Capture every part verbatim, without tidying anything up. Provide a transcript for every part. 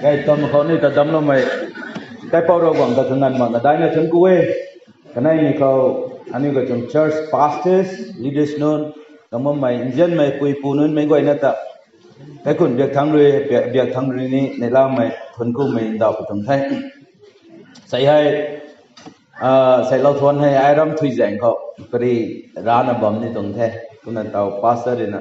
Hei tam khou ni ta damloumei kaipouc Ravguangc ta kanganv makna daina thuanc ku e. Kanei ni khou aniu katuang church pastors, leaders nunc, kamamei nzianmei puipu nunc mei guayna ta kaikhunc biak thangc rui, biak thangc rui ni neihlamei thuanc kumei ndauh pw tuang the. Sei hei, ah, sei lou thuan hei ai ram thui zaeng khou pari rana bam ni tuang the. Kumna tau pastor rui na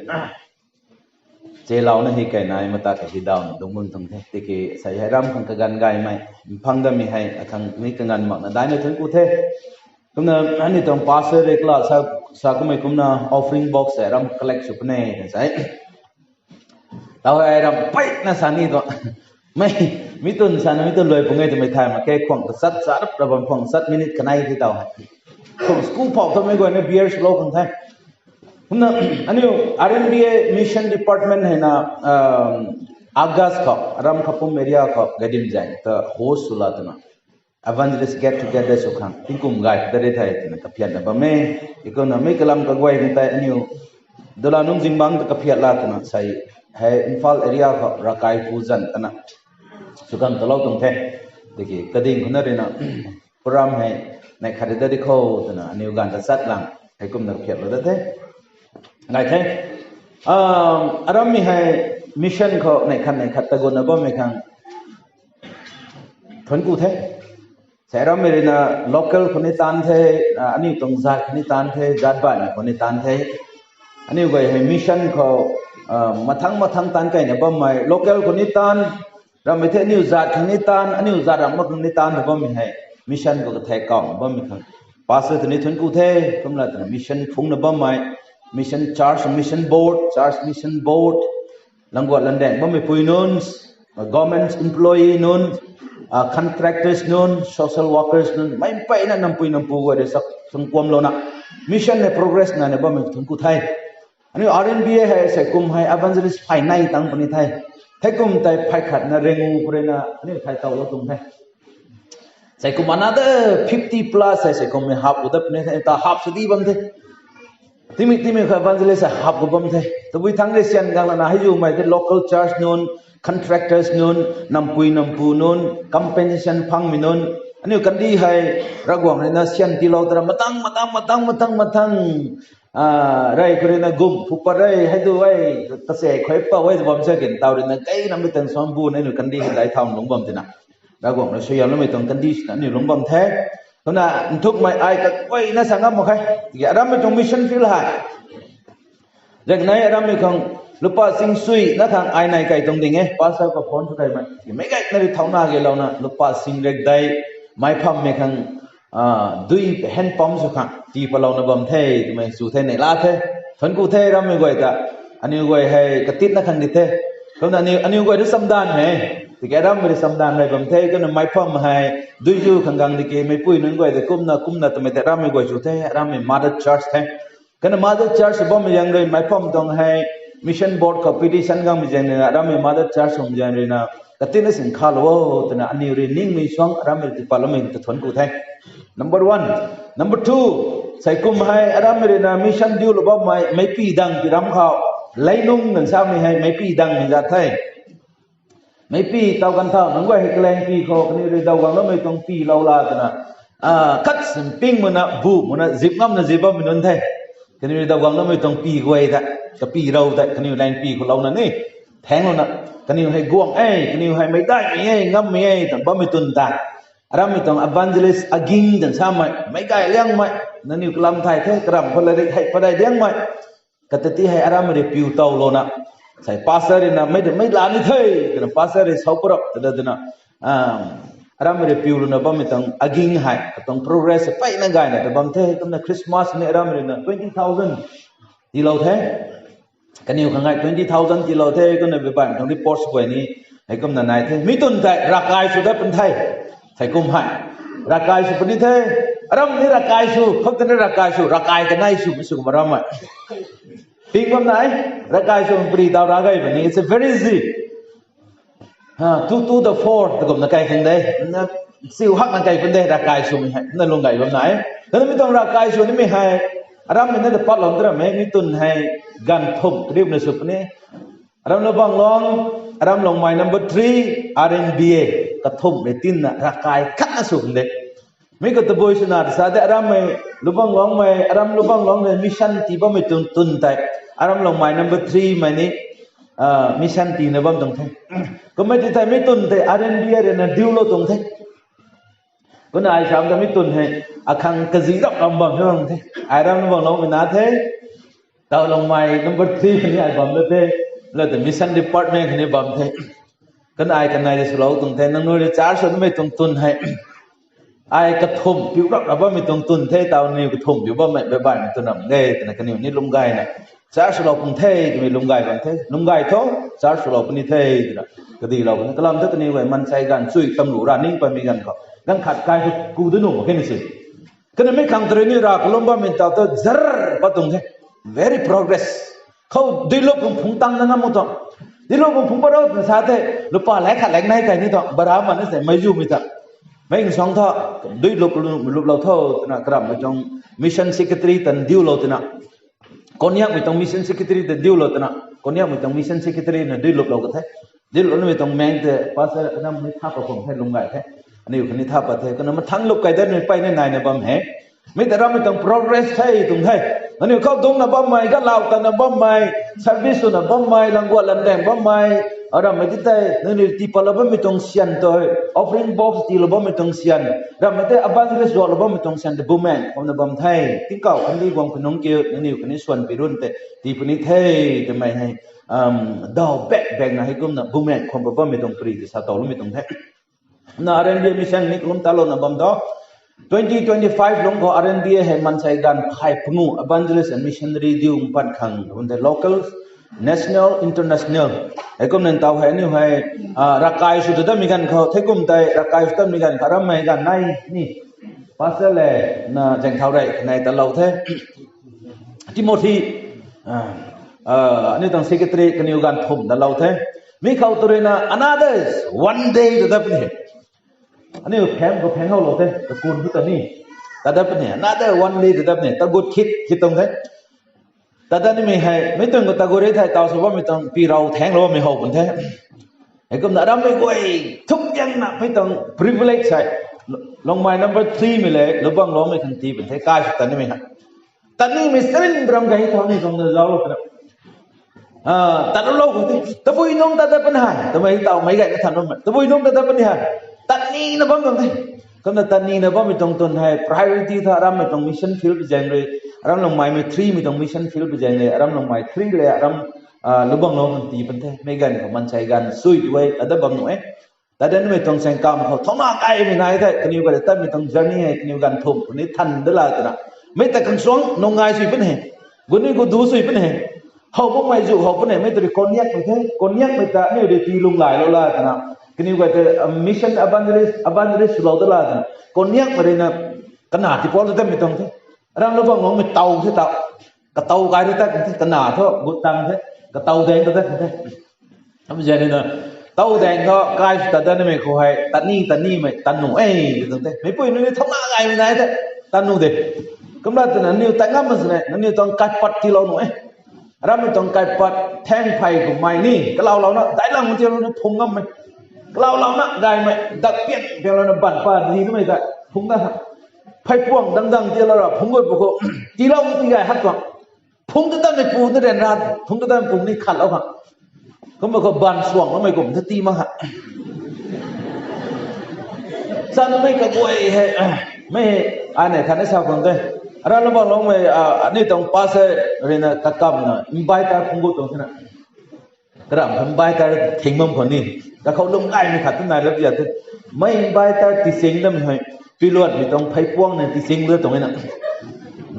chelouna hei kainai mata ka hei daw na dungc bam tuang the. Tiki sei hei ram khang kaganv gaymei, mphang damei hei akhang ni kanganv makna daina thuanc ku the. Kumna ani tuang pastor rui kala sa, sa kummei kumna offering box hei ram collect sw puni tw sa e. Tau hei ram peina sa ni tu. Mei, mi twn sa na mi twn luai pung e twmei thay mak khe, khwang ta sat sa rap ra bam khwang sat minute kanei ti tau hei. Khwang school phou twmei guayna beer swlou khang the. Kumna aniu R N B A mission department hei na, um, August khou ram Khapum area khou Gadim Zaeng ta host sw la twna evangelist get together sw khang tingkum gay ta ri thei twna kaphiatna bam e. Economy kalam kaguay ni tei aniu dula nung zingbangc ta kaphiat la twna sei hei Imphal area khou ravkai pu zan tana sw khang talou tuang the. Tiki kading khou na rui na program hei neih khat ri dat di khou twna aniu ganv ta chat lang hei kumna kaphiatlou dat the. Gay the. Um, arammei hei mission khou neih khat neih khat ta gutna bammei khang thuanc ku the. Sei arammei rui na local khou ni taanv the, ah, aniu tuang zat khou ni taanv the, zat baihmei khou ni taanv the. Aniu guay hei mission khou, ah, mathangc mathangc taanv keyna bammei, local khou ni taanv, rammei the aniu zat khang ni taanv, aniu zat ram mak khang ni taanv ta bammei hei mission khou kathei kauhna bammei khang pastor ta ni thuanc ku the. Kumna twna mission phungna bammei, mission church, mission board, church mission board, langguat landaeng bammei pui nunc, government employee nunc, ah, contractors nunc, social workers nunc, meic mpeyna nampui nampu guay rui sak sangkuamlouna mission hei progress naina bammei thuanc ku the. Aniu R N B A hei sei kum hei evangelist phay nei tang puni the. Thei kum tei phay khatna ringu purina aniu thay tawlou tuang the. Sei kum another fifty plus hei sei kummei hap ku dat puni the, ta hap sw di bam the. Timi timi khou evangelist hei hap ku bam the. Tabui thangc rui syan gang lana hei zumei the local church nunc, contractors nunc, nampui nampu nunc, compensation phangmei nunc. Aniu kandih hei Ravguangc rui na syan tiilou tara matang matang matang matang matang, ah, rey khou rui na gum phu pat rey hei du e, kase khou e pa e bam sa kin tau rui na kei namei tang suan bu na aniu kandih hei dai thau lungc bam tina Ravguangc rui suaihiamloumei tuang kandih swna aniu lungc bam the. Kumna nthukmei ai kaguayna sa ngam mak khe. Tiki arammei tuang mission field hei zak nei arammei khang lupa sing sui na khang ai nei kai tuang ding e, pastor khou phone sw kaimei. Meic gayna rui thauna gaylouna lupa sing rek dei, meic phammei khang, ah, dui hand pump sw khang tii palouna bam the twmei sw the, neihla the. Thuanc ku the arammei guay ta. Aniu guay hei katitna khang di the. Kumna aniu, aniu guay rui chamdanv e. Tiki arammei rui chamdanv rey bam the, kumna meic pham hei duizu khang gang diki meicpui nunc guay ta kumna kumna twmei tei arammei guay sw the, arammei mother church the. Kumna mother church bammei zaeng rui meic pham tuang hei mission board khou petition gangmei zaeng rui na arammei mother church swmei zaeng rui na katitna sing khalou o twna aniu rui ningmei suang arammei rui tipatloumei ta thuanc ku the. Number one. Number two, sei kum hei arammei rui na mission diulou bammei meicpy dang pi ram khou, leinung nang samei hei meicpy dangmei zat the. Meicpy tau kan thau nunc guay hei kalengpy khou kaniw rui daw guangloumei tuang pylou la twna, ah, khat sim ping makna bu makna zip ngamna zip bammei nunc the. Kaniw rui daw guangloumei tuang py guay ta, kapy rou ta kaniw lengpy khou louna ni thanglouna, kaniw hei guang e, kaniw hei meicdaihmei e, ngammei e twna bammei twn ta arammei tuang evangelist aging twna samei, meic gay liangmei, nangniw kalam thay the, karamv khou latrik hei padei liangmei, katati hei arammei rui piu tawlouna, sei pastor rui na mei, mei la ni the twna pastor rui sau parap ta twna, ah, arammei rui piulouna bammei tuang aging hei katuang progress hei peyna gayna ta bam the. Kumna Christmas ni arammei rui na twenty thousand tiilou the. Kaniw khang hei twenty thousand tiilou the, kumna bibaimei tuang report guay ni heikumna nai the. Mi twn tei ravkai sw dat pun the. Sei kum hei ravkai sw puni the. Aram ni ravkai sw, khou tei ni ravkai sw, ravkai kanei sw, mi sw kumna arammei ping bam nai. Ravkai sw puni daw ra gay puni, it's a very easy. Ha, two to the four ta kumna kai khang de. Na siu hakna kai pun de, ravkai swmei hei na lung gay bam nai. Nana mi tuang ravkai sw nimei hei arammei na ta patlou tw rammei, mi twn hei ganv thumh kariumna sw puni. Aram na bang long Aram Longmai number three, R N B A, kathumh rui tinna ravkai khatna sw de. Mi khou tabui swna sa de, arammei, Lubang Longmei, aram Lubang Longmei mission tii bammei tun tun tei, aram Longmai number three mei ni mission tiina bam tuang the. Kummei ti tei mi tun tei R N B A rui na diulou tuang the. Kumna ai sam ta mi tun hei, akhang kazi rap ram bam the bam the. Ai ram Lubang Longmei na the. Taw Longmai number three khatni ai bam da the. Lou tei mission department khatni bam the. Kumna ai kanei rui swlou tuang the, nangniw rui church sw namei tuang tun hei, ai kathumh piu rap ra bammei tuang tun the, taw niw kathumh piu bammei baihmei tun ram de, twna kaniw ni lwm gayna, church swlou pun the twmei lwm gay bam the, lwm gay tho, church swlou puni the, twna kadilou puni. Kalam thu kaniw guay mansei ganv chui tamlu ra ning patmei ganv khou, ganv khat kai ku da nuh mak khe ni si. Kumna mi khang tei rui ni Rav kalum bammei taw tu zar pat tuang the. Very progress. Khou duilup pung phungc tang na ngam mu tuang. Duilup pung phungc pat rou twna sa the, lupa lak khat lak nei kai ni tuang. Bara man na se mei zumei ta. Mei nsuang tho, duilup luplou tho twna karamhmei tuang mission secretary tan diulou twna, Konyakmei tuang mission secretary ta diulou twna, Konyakmei tuang mission secretary na duiluplou ka the. Duilup namei tuang maeng tei pastor anam ni tha pat khum the, lwm gay the. Aniu khatni tha pat the, kumna mathang lup kai dat ni peyna naina bam he. Mi ta rammei tuang progress the tuang the. Aniu khou dungcna bammei, galau tana bammei, service swna bammei, langguat landaeng bammei, arammei ti tei nangniw tii patlou bammei tuang syan tei, offering box tiilou bammei tuang syan, rammei tei evangelist zuaklou bammei tuang syan tei bumaeng khou na bam the. Tingkauh kandih guang khou nungc kiu nangniw khatni swan pi run tei tii puni the, twmei hei, daw bak bakna heikumna bumaeng khou pat bammei tuang pri tei sa towloumei tuang the. Na R N B A mission ni kalum talouna bam tho. Twenty twenty-five lung khou R N B A hei mansei ganv phay pangu evangelist and missionary diu mpat khang bam the, local, national, international. Heikumna taw hei aniu hei ravkai sw ta datmei ganv khou, theikum tei ravkai sw tatmei ganv khou arammei ganv nei ni, pastor le, na zaeng thau rei kanei talou the. Timothy, aniu tuang secretary kaniw ganv thumh talou the. Mi khou tei rui na another one day ta dat puni he. Aniu phaeng khou phaeng howlou the, kakun thu ta ni, ta dat puni, another one day ta dat puni, tagut khit khit tuang the. Ta dat nimei hei mi tuang khou tagut ri thei taw sw bammei tuang pi rou thaengclou bammei how pun the. Heikumna arammei guay thukangna mi tuang privilege hei, Longmai number three mei le Lubang Longmei khang tii pun the, kai sw tat nimei hei. Tat nimei sarin ram gay thau ni tuang na zauclou twna, tat lou khou tei tabui nung ta dat puni hei twmei taw meic gayna than bammei, tabui nung ta dat puni hei, tat nina bam tuang the. Kumna tat nina bammei tuang tun hei priority tha arammei tuang mission field pi zaeng rui, aram Longmaimei three mei tuang mission field pi zaeng rui, aram Longmai three le aram Lubang Long khang tii pun the. Meic ganv khou mansei ganv sui tu e, ta dat bam nuh e. Ta dat nimei tuang saengkam khou thauna kaimei nai the, kaniw guay ta tatmei tuang journey hei kaniw ganv thumh puni than da la twna, mi ta khang suang nung ngai sui puni he. Guni gu du sui puni he. How bammei zu how puni, mi ta rui Konyakmei the, Konyakmei ta aniu rui tii lunglailou la twna, kaniw guay ta mission evangelist, evangelist swlou da la twna, Konyakmei rui na kana tiipou ta tatmei tuang the. Aram Lubang Longmei tow the ta, katow kai ta tat the, kana thu gut tang the, katow daeng ta tat the. Kum zaeng rui na, tow daeng thu kai sw tat dat nimei khou hei tat ni tat nimei tat nuh e, ti tuang the. Meicpui nunc ni thauna gaymei nai the, tat nuh de. Kumna twna nangniw tat ngam mak sini, nangniw tuang kaipat tiilou nuh e. Arammei tuang kaipat thaeng phey kummei ni kalaulouna daiclangmei tiilouna phungc ngammei, kalaulouna gaymei dak pian pianlouna banpa di twmei ta phungc na ha. Pheypuang dang dang tiilou ra phungc gut pu khou, tiilou ti gay hak tuang. Phungc ta tatmei pu na ryanra, phungc ta tatmei pu ni khatlou khang, kumna khou ban suangloumei kum ta tii mak ha. Chanmei kaguay hei, mei, ai nei khatni sa khang the. Aram Lubang Longmei aniu tuang pastor rui na kakamna inviter phungc gut tuang thena, karamh inviter thing bam khou ni, kakhou lum gaymei khat tu nai lap ya the. Mei inviter tiching damei hei, piluatmei tuang pheypuang na tiching lu tuang e na,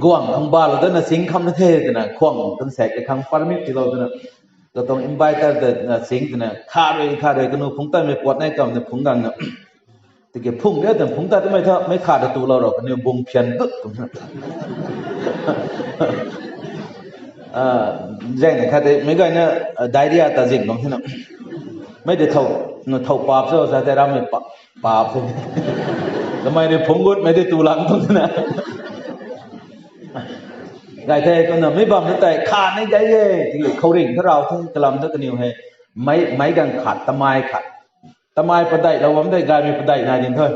guang khang balou dana ching kham na the twna, khuang tan saek kakhang permit tiilou twna, katuang inviter ta na ching twna kha rui kha rui kanu phungc tatmei puat nai kamna phungc gangna, tiki phungc de twna phungc tat twmei tha meic khat ta tulou rou kaniw bung phian dut twna, zaeng khat tei meic gayna diarrhea ta zing bam thena, mei tei thow, thow paap cho sa tei rammei paap the. Kamei rui phungc gutmei tei tu lang tuang thena, gay the. Kumna mi bam na tei kha ni gay e, tiki khouringh tha rau the, kalam thu kaniw hei mei mei ganv khat tamei khat, tamei padeih lou bam de, gaymei padeih nai din thu.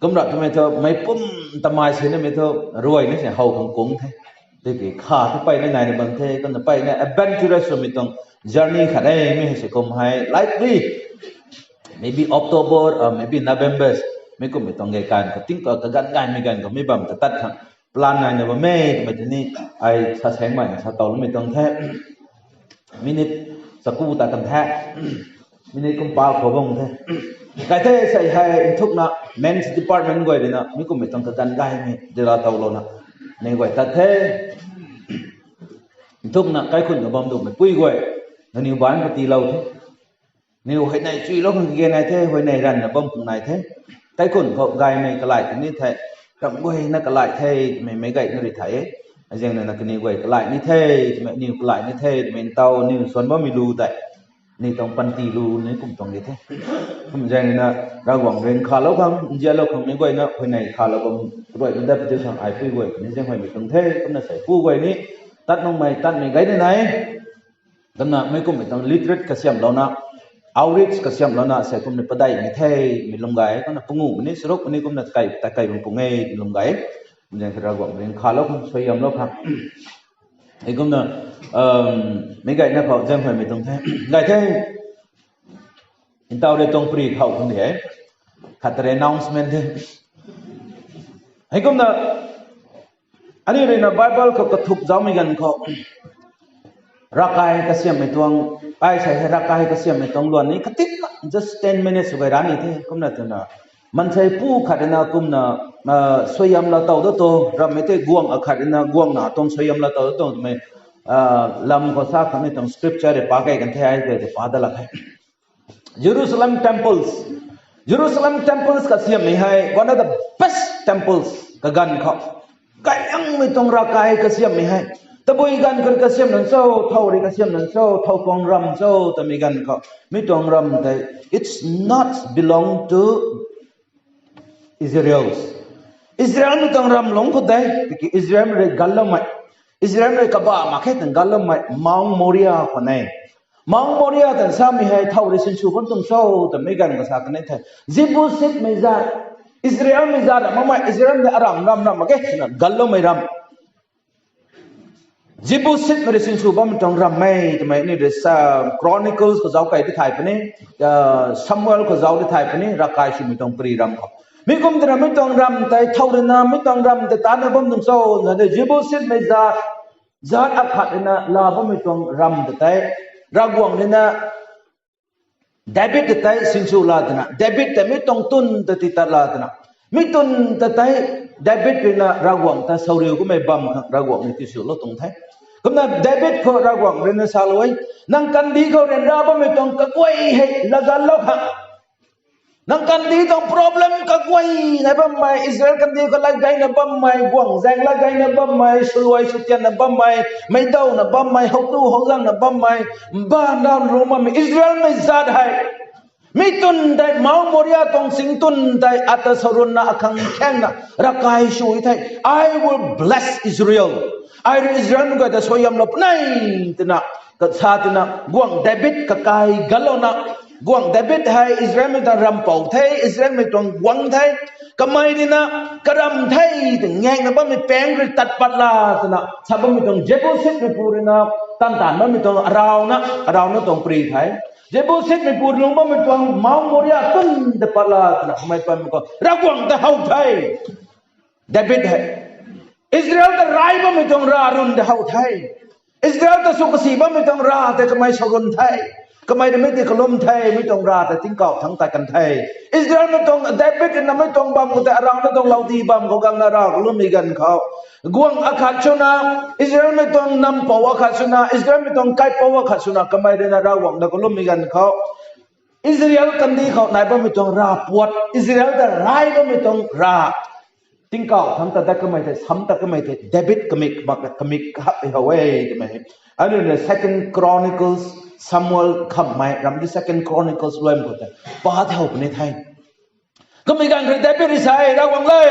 Kum rap twmei thu mei pum tamei sinamei thu ruai ni se how khang kung the. Tiki kha thu peyna nai na bam the, kumna peyna adventurous swmei tuang journey khat e, mi hei se kum hei likely maybe October or maybe November, mi kummei tuang gay kan ka ting ka kaganv gaymei ganv ka mi bam ta tat khang plan nai na bam e twmei tini ai sa sengmei sa towloumei tuang the. Minute chaku ta kan the. Minute kum pau khou bam the. Kai the sei hei nthukna men's department guay rina mi kummei tuang kaganv gaymei dila towlouna ni guay tat the. Nthukna kaikhun ka bam dumei pui guay, nangniw baanc ka tiilou the. Niw huayney chuilou khang kage nai the, huayney ranvna bam khang nai the. Kaikhun khou gaymei kalai tini the, ramh guayna kalai the twmei meic gayna rui thay e. Azaeng na kaniw guay kalai ni the, twmei niw kalai ni the twmei ntaw niw suan bammei lu tei, ni tuang panty lu ni kum tuang di the. Kum zaeng na Ravguangc rui nkhalou khang, nzianlou khang meic guayna huayney khalou bam ruai na dat pui khang ai pui guay ni zaeng huaymei tuang the, kumna sei pu guay ni tat nungmei tatmei gay ni nai. Kumna mei kummei tuang literate kasiamhlouna, outreach kasiamhlouna sei kumna padeih ni the, mi lum gay, kumna pungu ni, saruk ni kumna kai, ta kai bam pung e, mi lum gay. Zaeng kha Ravguangc rui nkhalou khang, suaihiamlou khang. Hei kumna meic gayna khou zaeng huaymei tuang the, gay the. Ntaw rui tuang pri khou khang di e. Khat ta rui announcement the. Hei kumna aniu rui na Bible khou kathuk zaumei ganv khou ravkai kasiamhmei tuang, ai sei hei ravkai kasiamhmei tuang luan ni katinna just ten minutes sw gay ra ni the, kumna twna maansei pu khat rui na kumna suaihiamlou tow da tu, ramhmei tei guangc akhat rui na guangna tuang suaihiamlou tow da tu twmei lam khou sa khatni tuang scripture rui pa key kan the, ai guay tei pa dat lak khe. Jerusalem temples. Jerusalem temples kasiamhmei hei one of the best temples kaganv khou. Kailiangmei tuang ravkai kasiamhmei hei. Tabui ganv khou rui kasiamh nunc cho, thow rui kasiamh nunc cho, thow tuang ramh cho twmei ganv khou, mi tuang ramh tei, it's not belong to Israel. Israelmei tuang ramh lungc khou de, tiki Israel rui ganloumei, Israel rui kabah mak khe twna ganloumei Mount Moriah khou ne. Mount Moriah twna samei hei thow rui sinsw bam tuang cho twmei ganv khou sa kan the. Jebusimei zat, Israelmei zat ra makmei, Israel mei aramh ramh ramh mak khe twna ganloumei ramh. Jebusimei rui sinsw bammei tuang ramh e twmei ni rui sa, Chronicles khou zauc key di thay puni, Samuel khou zauc di thay puni, ravkai swmei tuang pri ramh khou. Mi kum twna mi tuang ramh tei thow rui na mi tuang ramh tei tana bam tuang cho na de, Jebusimei zat, zat akhat rui na laa bammei tuang ramh ta tei, Ravguangc rui na David ta tei sinsw la twna, David tei mi tuang tun ta titat la twna, mi tun ta tei David rui na Ravguangc ta sauriu kummei bam khang Ravguangc ni tiswlou tuang the. Kumna David khou Ravguangc rui na salou e, nang kandih khou ryanra bammei tuang kaguay hei laganlou khang, nang kandih tuang problem kaguay nai bammei, Israel kandih khou lat gayna bammei, guangc zaeng lat gayna bammei, swluai swtianna bammei, meicdawna bammei, howtu howzangna bammei, mba nau ru bammei Israelmei zat hei, mi tun tei Mount Moriah tuang sing tun tei ata sarunna akhang khaengna ravkai sw the, I will bless Israel. Ai rui Israelmei guay ta suaihiamlou puni twna kasa twna guangc David kakai ganlouna, guangc David hei Israelmei tuang ramhpou the, Israelmei tuang guangc the, kamei rui na karamh the tw ngaekna bammei paeng rui tat pat la twna sa bammei tuang Jebusimeipu rui na tan tan bammei tuang arauna, arauna tuang pri the. Jebusimeipu rui lungc bammei tuang Mount Moriah tun ta pat la twna kamei patmei khou Ravguangc ta how the. David hei Israel ta rai bammei tuang rav run ta how the. Israel ta sw kasi bammei tuang rav tei kamei sarun the. Kamei rui mi tei kalum the, mi tuang rav tei tingkauh thangc tat kan the. Israelmei tuang David rui na mi tuang bam khou tei arauna tuang louti bam khou guangna rav kalummei ganv khou, guangc akhat swna, Israelmei tuang nampou akhat swna, Israelmei tuang kaipouc akhat swna kamei rui na Ravguangc ta kalummei ganv khou, Israel kandih khou nai bammei tuang rav puat, Israel ta rai bammei tuang rav tingkauh thangc tat dat kamei tei, sam tat kamei tei David kamik mak kamik kahak tei how e twmei. Aniu na Second Chronicles, Samuel khamhmei ram di Second Chronicles luaimei khou tei pa the how puni the. Kummei ganv khou David rui sa e, Ravguangc le,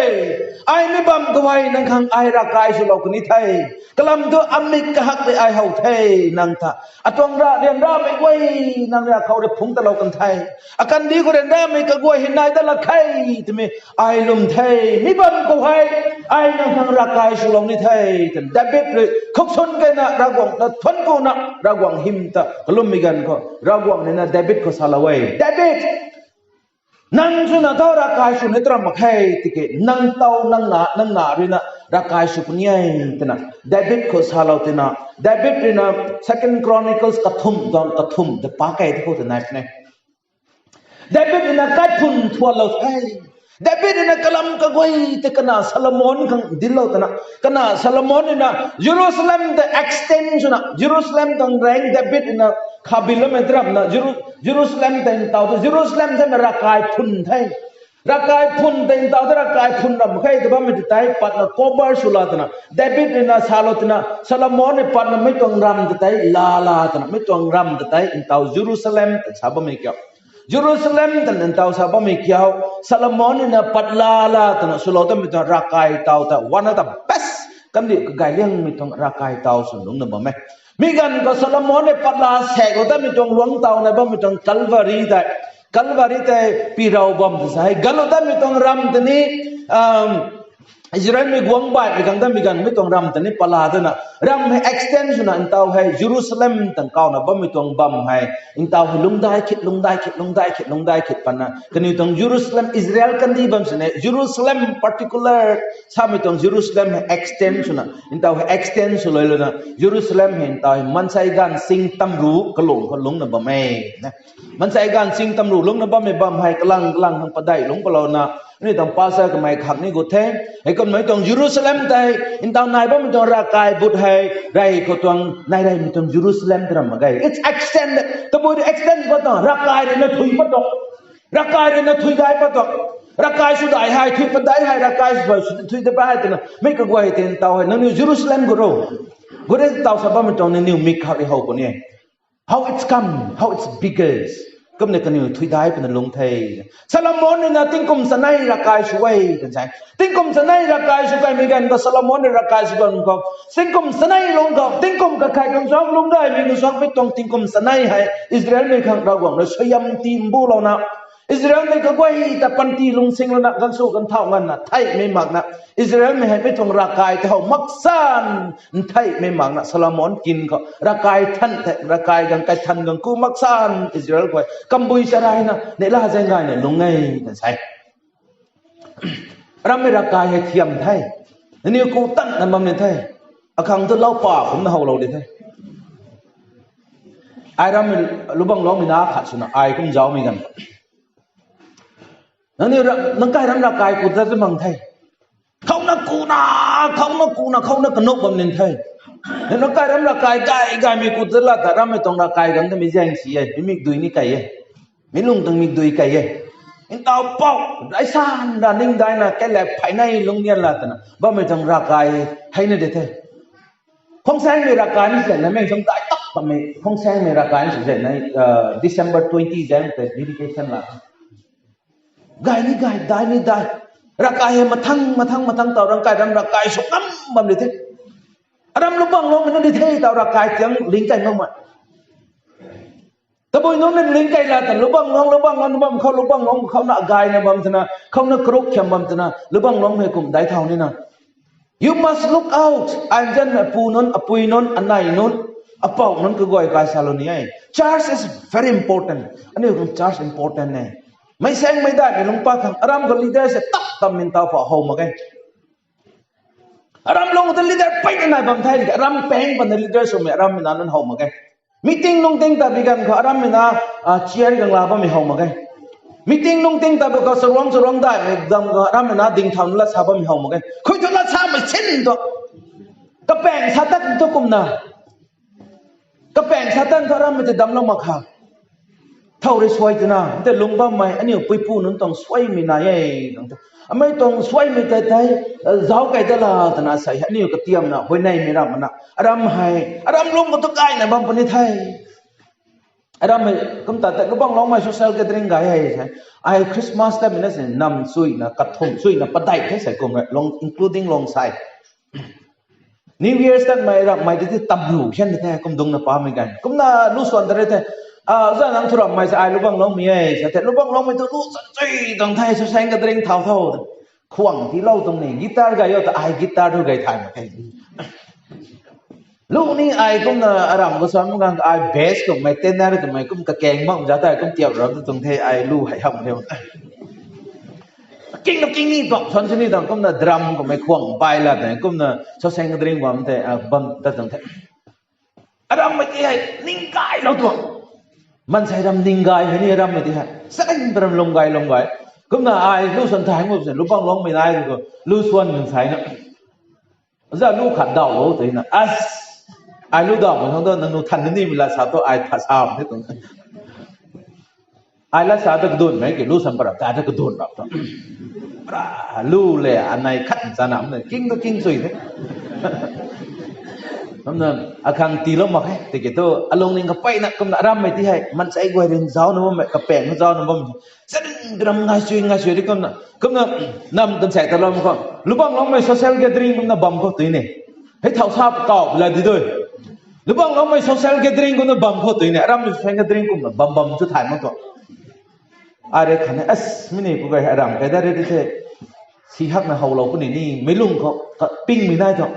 ai mi bam khou hei nang khang ai ravkai swlou kan the. Kalam thu amik kahak le ai how the nang ta. Atuang ra ryanramei guay nang ra khou rui phungc talou kan the. Akandih khou ryanramei kaguay hei nai dat lak khe twmei ai lwm the. Mi bam khou hei ai nang khang ravkai swlou ni the, twna David rui khuk swn keyna Ravguangc ta thuanc kuna Ravguangc hym ta kalummei ganv khou Ravguangc rui na David khou salou e, David, nang swna thu ravkai sw ni tram mak khe, tiki nang tow nang na, nang na rui na ravkai sw puni e, twna David khou salou tina, David rui na Second Chronicles kathumh tuang kathumh ta pa key thu khou ta nai puni. David rui na kaiphun thuanlou the. David rui na kalam kaguay tei kana Solomon khang dinclou twna, kana Solomon rui na Jerusalem ta extend swna, Jerusalem tuang rang David rui na khabiloumei tramna, Jeru-, Jerusalem tei ntaw tu Jerusalem tei na ravkai phun the. Ravkai phun tei ntaw tu ravkai phun ram khe ta bammei ta tei patna cover swla twna David rui na salou twna Solomon rui patna mei tuang ram ta tei lala twna, mei tuang ram ta tei ntaw Jerusalem ta sa bammei kiu. Jerusalem ta ntaw sa bammei kiu. Solomon rui na pat lala twna swlou tamei tuang ravkai taw ta one of the best, kandih kagay liangmei tuang ravkai taw sw lungcna bam e. Mi ganv khou Solomon rui pat la saeklou tamei tuang luangc taw nai bammei tuang Calvary tei, Calvary tei pirou bam ta sa hei galou tamei tuang ram ta ni, Israelmei guangc baihmei khang tamei ganv mei tuang ram ta ni pat la twna ram hei extend swna ntaw hei Jerusalem tang kawna bammei tuang bam hei ntaw hei lungcdai khit, lungcdai khit, lungcdai khit, lungcdai khit patna kaniw tuang Jerusalem, Israel kandih bam sini Jerusalem particular samei tuang Jerusalem hei extend swna ntaw hei extend swluilouna Jerusalem hei ntaw hei mansei ganv sing tamru kalung khou lungcna bam e. Mansei ganv sing tamru lungcna bammei bam hei kalang kalang khang padeih lungc palouna aniu tuang pastor kamei khak ni gut the. Heikumna mei tuang Jerusalem tei ntaw nai bammei tuang ravkai but hei rey khou tuang nai reymei tuang Jerusalem ta ram mak ge. It's extended. Tabui extend pat tuang ravkai rui na thui pat tuang, ravkai rui na thui dai pat tuang, ravkai sw dai hei thui pat dai hei, ravkai sw thui dai pat hei twna mei kaguay tei ntaw hei nangniw Jerusalem gu ro, gu re ntaw sa bammei tuang nangniw mik khak rui how puni. How it's come, how it's begins. Kumna kaniw thui dai puna lungc the. Solomon rui na tingkum chanei ravkai sw e kan sa. Tingkum chanei ravkai sw kaimei ganv khou Solomon rui ravkai sw ganv khou tingkum chanei lungc khou, tingkum kakhei khang suang lungc gaymei khang suang mei tuang tingkum chanei hei Israelmei khang Ravguangc rui suaihiam ti mbulouna Israelmei kaguay ta panty lungcsinglana ganv sw ganv thau nganvna theihmei makna Israelmei hei mei tuang ravkai ta how maksan ntheihmei makna Solomon kin khou ravkai than the, ravkai ganv kai than ganv ku maksan Israel guay kambui charayna neihla zaeng gayna lungc e kan sa. Arammei ravkai hei thiam the. Nangniw ku tanna bam ni the. Akhang tu loupa kumcna howlou di the. Ai rammei lubangloumei na khat swna ai kum zaumei ganv nangniw ra-, nang kai ram ravkai ku tat mak the. Khouna kuna, khouna kuna, khouna kanuk bam ni the. Nang kai ram ravkai gay gaymei ku tat la ta rammei tuang ravkai ganv tamei zaeng si e, mi mikdui ni key e. Mi lung tuang mikdui key e. Ntaw pou, daisan ra ning daina, kailak pheynei lungnian la twna bammei tuang ravkai hei na di the. Khongsaengmei ravkai ni si zaeng na mei sung dai tak bammei khongsaengmei ravkai ni si zaeng na, December twenty zaeng tei dedication la gay ni gay, dai ni dai. Ravkai hei mathang, mathang, mathang taw ram kai ram ravkai sw ngam bam di the. Aram lubangloumei na di the taw ravkai tiang ling kai makmei. Tabui nunc na ling kai la ta lubangloumei, lubangloumei bam khou, lubangloumei khouna gayna bam twna, khouna karuk khiam bam twna lubangloumei kum dai thau nina. You must look out. Ai zanna apu nunc, apui nunc, anei nunc, apou nunc kaguay kai salou ni e. Church is very important. Aniu khang church important e. Meic saengmei daihmei lungc pat khang aram khou leader se tap tam min taw phou how mak ge. Aram lung ta leader peyna nai bam the, aram peng pana leader swmei arammei na nunc how mak ge. Meeting nungc ting tat bi ganv khou arammei na chair gang la bammei how mak ge. Meeting nungc ting tat bi khou charuangc charuangc daihmei dam khou arammei na dingthau na lat sa bammei how mak ge. Khui thu lat samei sin tu. Kapaeng sa tat tu kumna. Kapaeng sa tat thu arammei tei damclou mak kha. Thow rui suai twna tei lungc bammei aniu puipu nunc tuang suaimei nai e. Amei tuang suaimei tei tei zauc key dat la twna sei aniu katiamna huayneymei ram na aram hei aram lung khou tu gayna bam puni the. Aram mei kum ta ta lubang longmei social gathering gay hei se. Ai Christmas ta mina se nam suina kathum suina padai the se kum long, including long sai. New Year's tan mei ram mei ti ti tam lu khen the kum dung na pa mei gan. Kum na lu suan ta re the. A za nang thu ram mei se ai lubang longmei ai sa the lubang longmei tu lu suan chui dang thai social gathering thau thau. Khuang ti lou tung ni guitar gay yo ta ai guitar tu gay thai ma the. Lu ni ai kumna aram ko sam gang ai bass ko mai tenor ko mai kum ka keng mak ja tai kum tiau ram tu tung the ai lu hai ham the. King no king ni bak son sini dang kumna drum ko mai khuang bai la dang kumna so seng dring bam the bam ta tung the. Aram mei ti hai ning gay lou tuang. Mansei ram ning gay hei ni aram mei ti hai. Sarin ram lung gay lung gay. Kumna ai lu suan thai ngop se lubang longmei nai ko lu suan min sai na. Za lu khat dau lo tei na as ai lu dau mei hong do nang nu than ni mi la sa to ai tha sa the tung. Ai la sa ta kadun mei ki lu san para ta ta kadun rap ta. Pra lu le anai khat sa nam ne king to king sui the. Kumna akhang ti lo mak he ti ki tu alung ning ka pai na kumna aram mei ti hai man sai guai rin zau na bam mei ka peng zau na bam. Sarin ram ngai sui ngai sui di kumna kumna nam kan sai ta lo mak ko. Lubang longmei social gathering kumna bam ko tui ne. Hei thau sa kau la di doi. Lubang longmei social gathering kumna bam khou tui ne, aram social gathering kumna bam bam chu thay mak tu. Are khan as mini ku gai aram kai da re di the. Si hak na hau lou ku ni ni mei lung khou ping mi nai tu.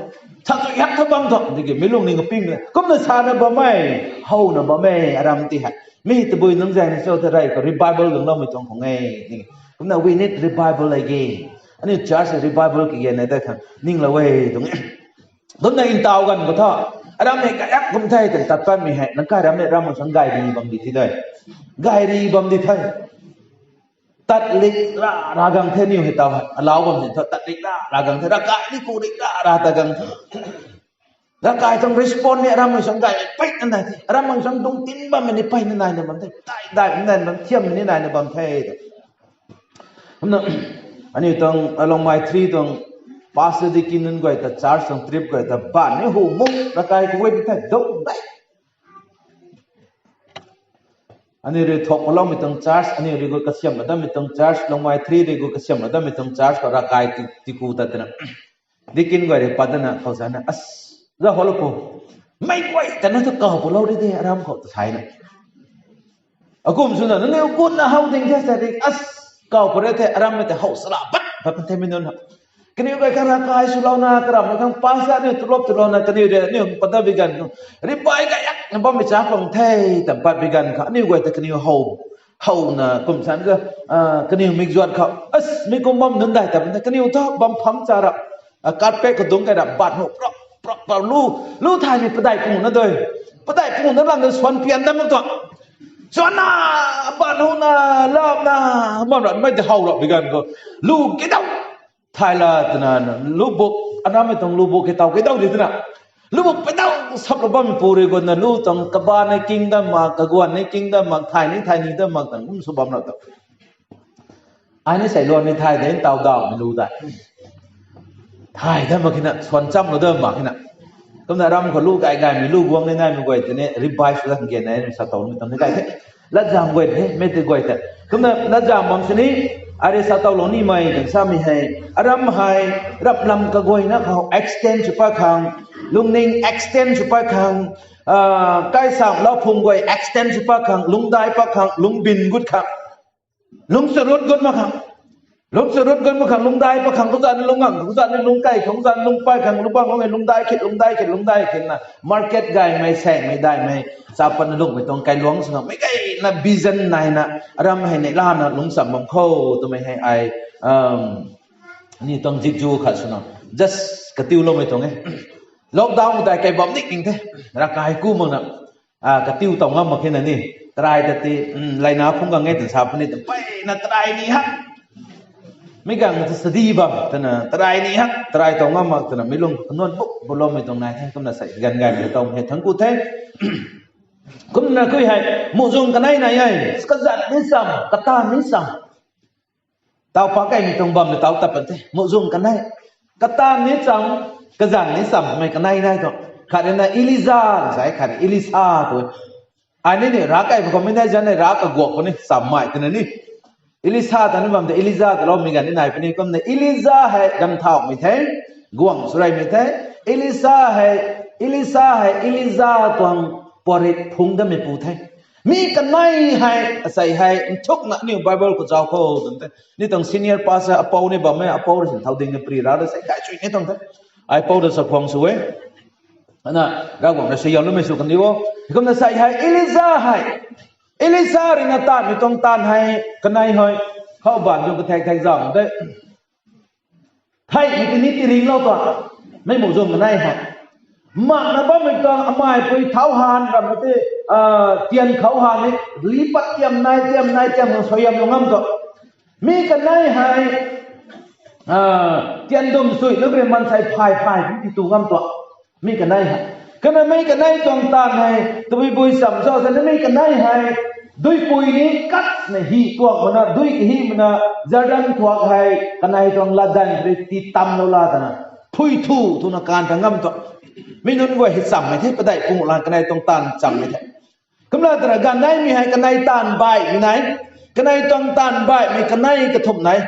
Sa chu hak tha bam tu. Di ki mei lung ni ka ping mi. Kumna sa na bam mei, hau na bam mei aram ti hai. Mi tabui nung zai ni cho the rai ko revival lung lou mei tuang khou nge. Ni kumna we need revival again. Ani church revival ki gen na da khan ning lou e tuang. Kumna intau gan khou tho. Aram hei kayak kum the tei tat pat mi hei nang kai ram hei ram sang gay ri bam di thi dai. Gay ri bam di the. Tat lik ra ra gang the niu hei tau hei alau bam sin tho tat lik ra ra gang the ra kai ni ku lik ra ra ta gang the. Ra kai tang respond ni aram hei sang gay pei na nai the aram hei sang dung tin bam ni pei na nai na bam the tai dai na bam thiam ni nai na bam the. Kumna aniu tuang along mai three tuang pastor di kin nun guay ta church tuang trip guay ta ban ni hu muk na kai ku wei di thai dou dai. Aniu ri thok palou mi tuang church aniu ri gu kasiam adam mi tuang church long mai three ri gu kasiam adam mi tuang church ko ra kai ti ku ta tena. Di kin guay ri pat dana khou sana as za holo pu mei guay tana tu kau palou ri de aram khou ta sai na. Akum swna nangniw kunna hau ding the sa ri as kau pare the aram mei te hau sala bat bat the mi nunc ha. Kaniw kai khang ra kai swlouna karam khang pasa ni tulop tulouna kaniw re ni pata bigan khang ripai kayak na bam mi cha khang the tam pat bigan khang aniw guay ta kaniw hau hau na kum san ka kaniw mik zuat khang as mi kum bam nunc dai tam kaniw ta bam pham cha ra. Carpet khou dungc kai ra bat hou prok prok prok lu lu thay ni padai pung na doi. Padai pung na lang na suan pian dam mak tuang. Suan na bat hou na lam na mam rat mei de hau rap bigan khou lu kidau thay la twna lu buk anam mei tuang lu buk kidau kidau di twna lu buk pedau sap la bam pu ri gun na lu tuang kaban nei king dam mak kaguan nei king dam mak thay ni thay ni dam mak tang kum sw bam rap tuang. Ai ni sei luan ni thay de tau dau mi lu dai. Thay dam mak kina suan cham lu dam mak kina. Kumna ram khou lu kai kai mi lu guang ni nai mi guay tini revise la gen nai sa tau mi tam ni kai the. Lat zam guay the mei ti guay the. Kumna lat zam bam sini ari sa tau lou ni mei kan sa mi hei aram hei rap lam kaguayna khou extend sw pat khang lungning extend sw pat khang kai sam lau phung guay extend sw pat khang lungdai pat khang lungbin gut khang lungcharut gut mak khang lungcharut gut mak khang lungdai pat khang kuzan ni lunggang kuzan ni lungkai khang kuzan ni lungpai khang lubang lung lungdai khit lungdai khit lungdai khit na market gaymei sengmei daimei chapan lungmei tuang kailuang sw khang mei gayna vision naina aram hei neih lana lungcham bam khou twmei hei ai ni tuang zikzu khat swna just katiuloumei tuang e. Lockdown dai kai bam dik ning the. Ravkai ku makna katiu taw ngam mak khe na ni. Tarai ta ti laina phung gang e twna sa puni ta mpeyna tarai ni hak mei gang ta study bam twna tarai ni hak tarai taw ngam mak twna mei lung kanuan buk buloumei tuang nai the kumna sei ganv gaymei taw hei thangc ku the. Kumna kui hei muhzwng kanei nai e kazanc ni cham kataanv ni cham. Tau pak kaimei tuang bam na tau tat pan the muhzwng kanei kataanv ni cham kazanc ni chammei kanei nai tuang khat rui na Elija sai khat rui Elisa tu Ai ni ni ravkai pw khou mei nai zan ni rav kaguak puni chammei twna ni. Elisa ta ni bam tei Elija ta loumei ganv ni nai puni kumna Elija hei ganvthauhmei the, guangc swreymei the. Elisa hei, Elisa hei Elija tuang puarit phungc damei pu the. Mi kanei hei asei hei nthukna aniu Bible khou zauc khou twn the. Ni tuang senior pastor apou ni bam e, apou rui sin thau ding ni pri ra da sei kai chui ni tuang the. Ai pou da sa khwang sw e. Ana, Ravguangc rui suaihiamloumei sw kan di o. Kumna sei hei Elija hei, Elisa rui na taanvmei tuang taanv hei kanei hei khou baanv tuang kathek thek zam de. Theihmei tini tiringlou tuang, mei mu zung kanei hei makna bammei tuang ameipui thau han rammei tei, tian khou han ni, li pat tiam nai tiam nai tiam khang suaihiamlou ngam tuang. Mi kanei hei tian dum sui nunc rui maansei phay phay ti tu ngam tuang. Mi kanei hei, kanamei kanei tuang taanv hei tabui bui cham cho sa namei kanei hei duipui ni katna hi tuak mana dui kahi mana Jordan thuak hei kanei tuang latdanv rui tii tamlou la twna phui thu twna kaanv ta ngam tuang. Mi nunc guay hei chammei the, padeih pung lan kanei tuang taanv chammei the. Kumna twna ganv neimei hei kanei taanv baihmei nai, kanei tuang taanv baihmei kanei kathumh nai.